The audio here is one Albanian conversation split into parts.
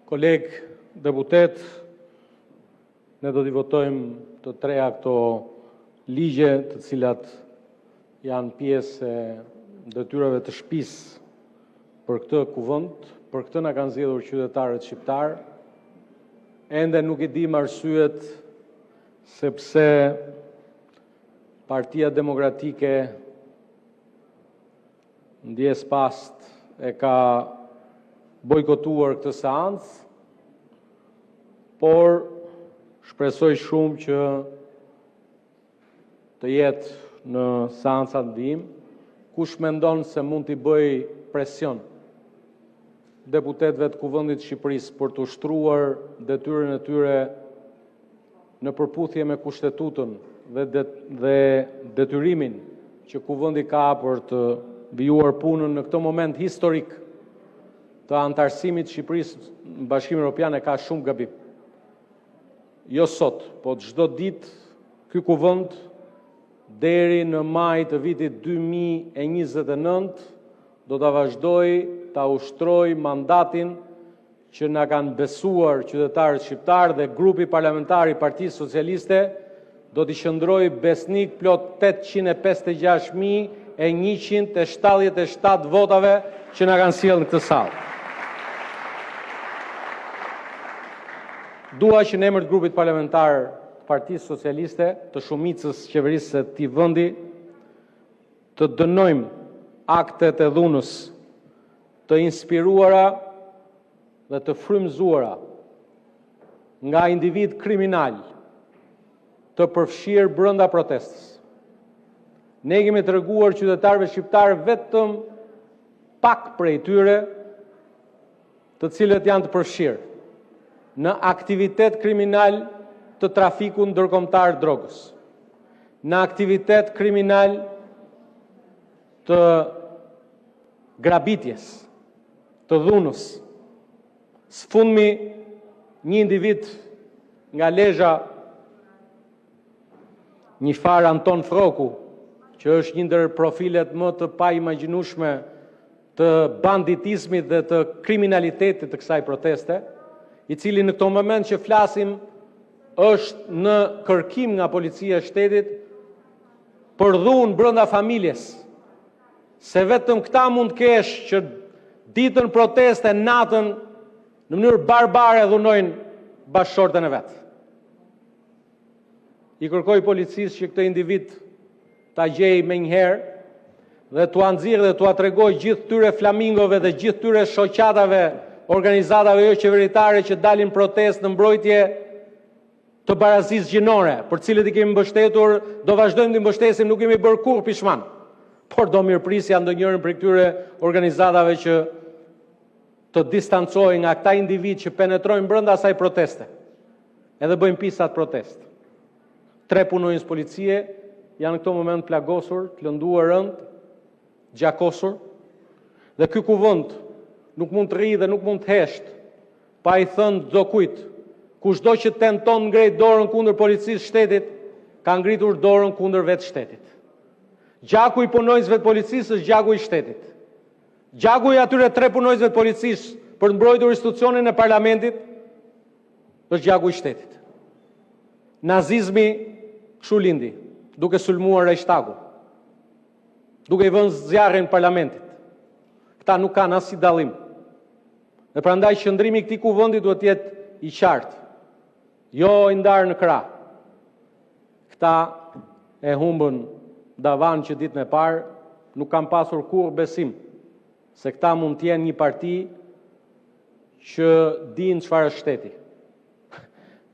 Kolegë deputetë, Ne do t'i votojmë të tria këto ligje, të cilat janë pjesë e detyrave të shtëpisë për këtë Kuvend, për këtë na kanë zgjedhur qytetarët shqiptarë. Ende nuk i dimë arsyet se pse Partia Demokratike, ndjesë pastë, e ka bojkotuar këtë seancë, por shpresoj shumë që të jetë në seancat në vijim. Kush mendon se mund t'i bëjë presion deputetëve të Kuvendit të Shqipërisë për të ushtruar detyrën e tyre në përputhje me Kushtetutën dhe, dhe detyrimin që Kuvendi ka për të vijuar punën në këtë moment historik të anëtarësimit të Shqipërisë në Bashkimin Evropian e ka shumë gabim. Jo sot, po çdo ditë ky Kuvend deri në maj të vitit 2029 do ta vazhdojë ta ushtrojë mandatin që na kanë besuar qytetarët shqiptarë dhe grupi parlamentar i Partisë Socialiste do t'i qëndrojë besnik plot 856.177 votave që na kanë sjellë në këtë sallë. Dua që në emër të grupit parlamentar të Partisë Socialiste, të shumicës qeverisëse të këtij vendi, të dënojmë aktet e dhunës të inspiruara dhe të frymëzuara nga individë kriminalë të përfshirë brenda protestës. Ne kemi treguar qytetarëve shqiptarë vetëm pak prej tyre, të cilët janë të përfshirë në aktivitet kriminal të trafikut ndërkombëtar të drogës, në aktivitet kriminal të grabitjes, të dhunës. Së fundmi, një individ nga Lezha, një farë Anton Frroku, që është një ndër profilet më të paimagjinueshme të banditizmit dhe të kriminalitetit të kësaj proteste, i cili në këto moment që flasim është në kërkim nga policia e shtetit për dhunë brenda familjes, se vetëm këta mund të kesh që ditën protestë e natën në mënyrë barbare dhunojnë bashkëshorten e vet. I kërkoj policisë që këtë individ ta gjejë menjëherë dhe t'ua nxjerrë dhe t'ua tregojë gjithë këtyre flamingove dhe gjithë këtyre shoqatave, organizatave joqeveritare që dalin në protestë në mbrojtje të barazisë gjinore, për të cilët i kemi mbështetur, do vazhdojmë t'i mbështesim, nuk jemi bërë kurrë pishman. Por do mirëprisja ndonjërin prej këtyre organizatave që të distancohej nga këta individë që penetrojnë brenda asaj proteste, edhe bëjnë pis atë protestë. Tre punonjës policie janë në këto moment plagosur, të lënduar rëndë, gjakosur, dhe ky kuvend nuk mund të rrijë dhe nuk mund të heshtë pa i thënë çdokujt, kushdo që tenton të ngrejë dorën kundër policisë së shtetit, ka ngritur dorën kundër vetë shtetit. Gjaku i punonjësve të policisë është gjaku i shtetit. Gjaku i atyre tre punonjësve të policisë për të mbrojtur institucionin e parlamentit është gjaku i shtetit. Nazizmi kështu lindi, duke sulmuar Reichstagun, duke i vënë zjarrin parlamentit. Këta nuk kanë asnjë dallim. Dhe prandaj qëndrimi i këtij kuvendi duhet të jetë i qartë, jo i ndarë në krah. Këta e humbën davanë që ditën e parë, nuk kam pasur kurrë besim se këta mund të jenë një parti që dinë çfarë është shteti.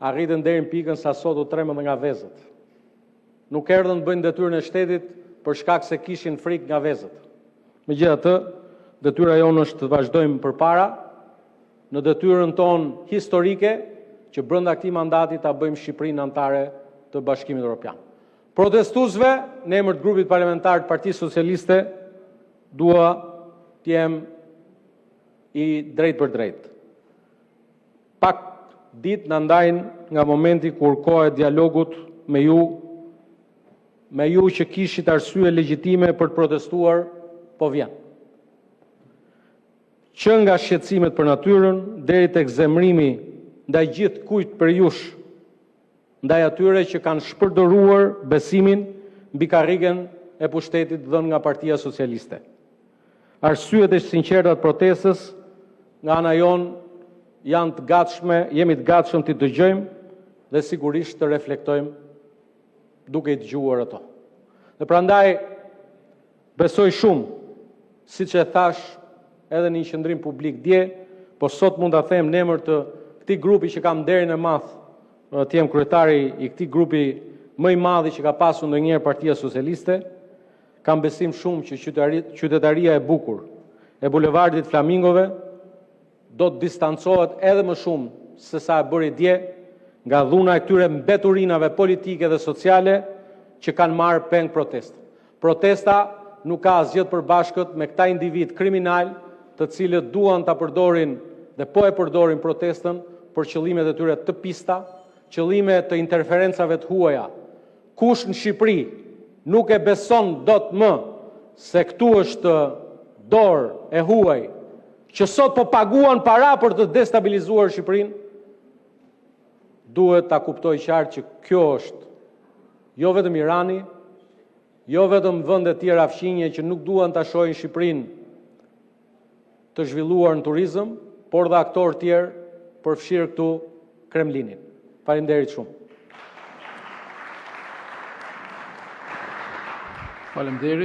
Arritën deri në pikën sa sot u trembën dhe nga vezët. Nuk erdhën të bëjnë detyrën e shtetit për shkak se kishin frikë nga vezët. Megjithatë, detyra jonë është të vazhdojmë përpara në detyrën tonë historike që brenda këtij mandati ta bëjmë Shqipërinë anëtare të Bashkimit Evropian. Protestuesve, në emër të grupit parlamentar të Partisë Socialiste, dua të jem i drejtpërdrejtë. Pak ditë na ndajnë nga momenti kur koha e dialogut me ju, me ju që kishit arsye legjitime për të protestuar, po vjen. Që nga shqetësimet për natyrën deri te zemërimi ndaj gjithkujt prej jush, ndaj atyre që kanë shpërdoruar besimin mbi karrigen e pushtetit dhënë nga Partia Socialiste. Arsyet e sinqerta të protestës nga ana jonë janë të gatshme, jemi të gatshëm t'i dëgjojmë dhe sigurisht të reflektojmë duke i dëgjuar ato. Dhe prandaj besoj shumë, siç e thashë edhe në një qëndrim publik dje, po sot mund ta them në emër të këtij grupi që kam nderin e madh të jem kryetari i këtij grupi më i madhi që ka pasur ndonjëherë Partia Socialiste, kam besim shumë që qytetaria e bukur e Bulevardit Flamingove do të distancohet edhe më shumë se sa e bëri dje nga dhuna e këtyre mbeturinave politike dhe sociale që kanë marrë peng protestën. Protesta nuk ka asgjë të përbashkët me këta individë kriminalë të cilët duan ta përdorin dhe po e përdorin protestën për qëllimet e tyre të pista, qëllime të interferencave të huaja. Kush në Shqipëri nuk e beson dot më se këtu është dorë e huaj që sot po paguan para për të destabilizuar Shqipërinë, duhet ta kuptojë qartë që kjo është jo vetëm Irani, jo vetëm vende të tjera fqinje që nuk duan ta shohin Shqipërinë të zhvilluar në turizëm, por dhe aktorë të tjerë, përfshirë këtu Kremlinin. Faleminderit shumë. Faleminderit.